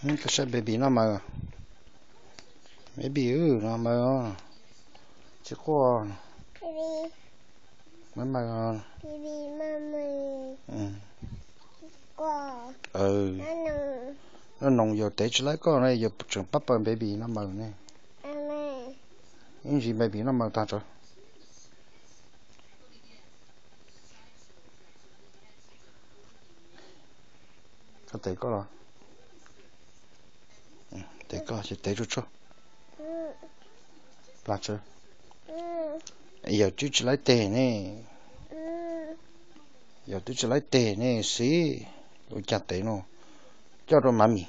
Koj saib baby noj maws. Baby noj maws, tsis quaj. Noj maws. Noj noos, yus tev tsis laib koj na yus tseem pab pawg baby noj maws ne. Ib ntsis baby noj maws tag tso. Koj tev koj los. Tev koj ces tev tsuag tsuag. Plas tso. Yawm twb tsis laib teg ne. Yawm twb tsis laib teg ne xwb. Ua cas tev no. Coj rau Mami.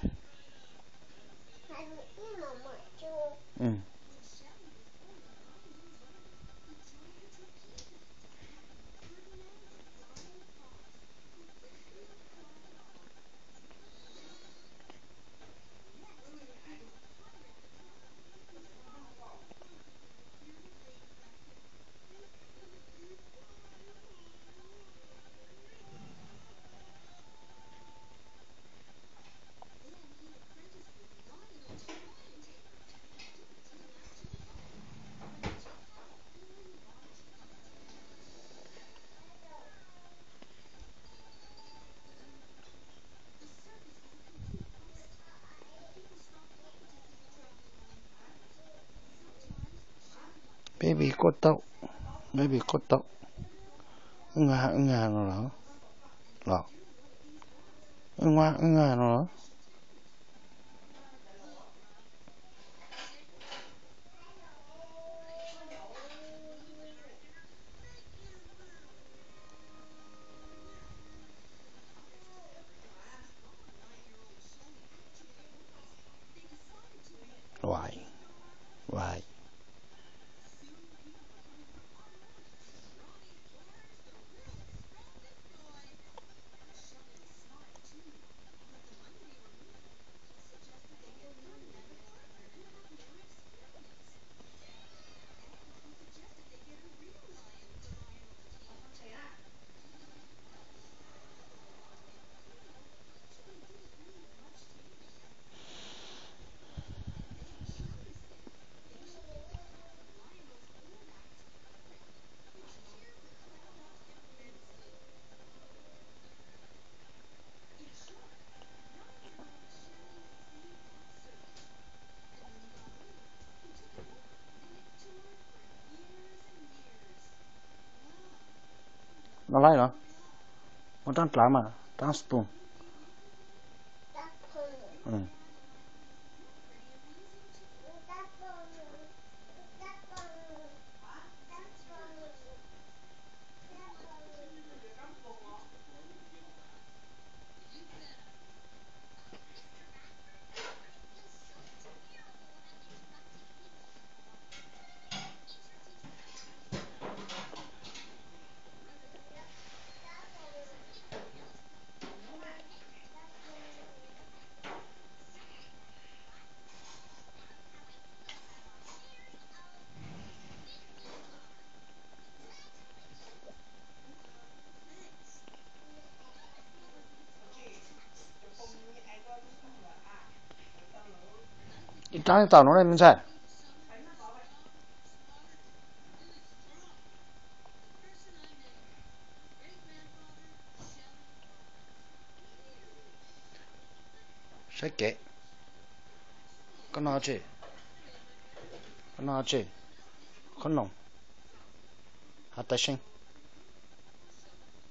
Baby quaj tau, baby quaj tau. Wb nqa, wb nqa no los, los. Wb nqa, wb nqa no los. Uai, uai. No laib los, muab rab dlav mas rab spoon. Ib rab tau no ne me ntxhais. Saib kev. Koj noj tsi? Koj noj tsi? Qhob noom. Hab tais seej.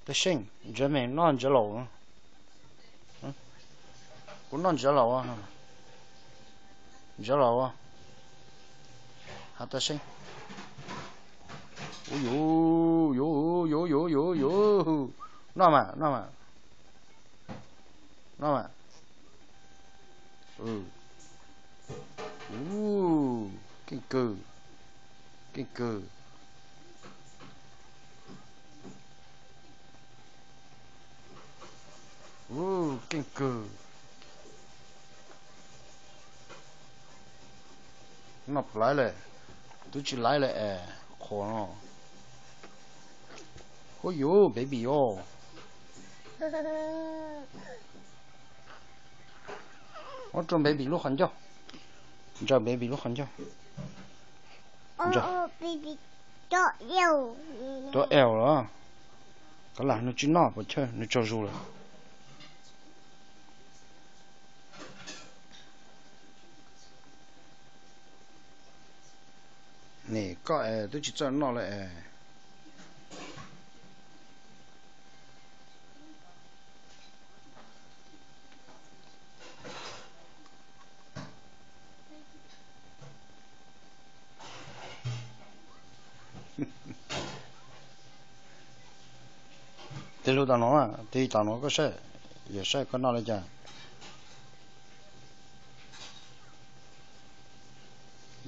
Tais seej, ntsia me noj ntsia laus. Kuv noj ntsia laus. Ntsia laus. Hab tais seej. Ua yuv, yuv, yuv, yuv, yuv, yuv. Noj mas, noj mas. Noj mas. Keej kawg, keej kawg. Keej kawg. Noj puas laib lawm? Twb tsis laib lawm es qhuas no. Ua yuv, baby os. Muab rau baby lub qhov ncauj. Ntsaws baby lub qhov ncauj. Rau L los? Koj lam nws tsis noj puas chawj, nws tsaug zog lawm. Nim koj es twb tsis txawj noj lawm es. Tig lug tom nuav, tig tom nuav koj saib, yawm saib koj noj li cas.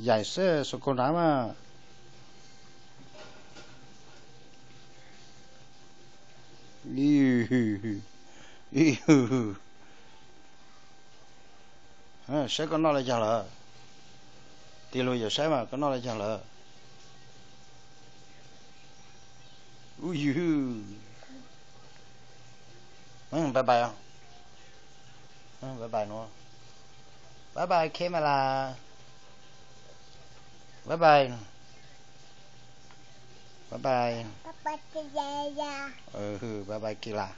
Yaim xwb, xua kag nav mas. Saib koj noj li cas lawm. Tig lug yawm saib mas koj noj li cas lawm. Ub yws. Bye bye. Bye bye nuav. Bye bye camera. Bye bye. Bye bye. Bye bye camera.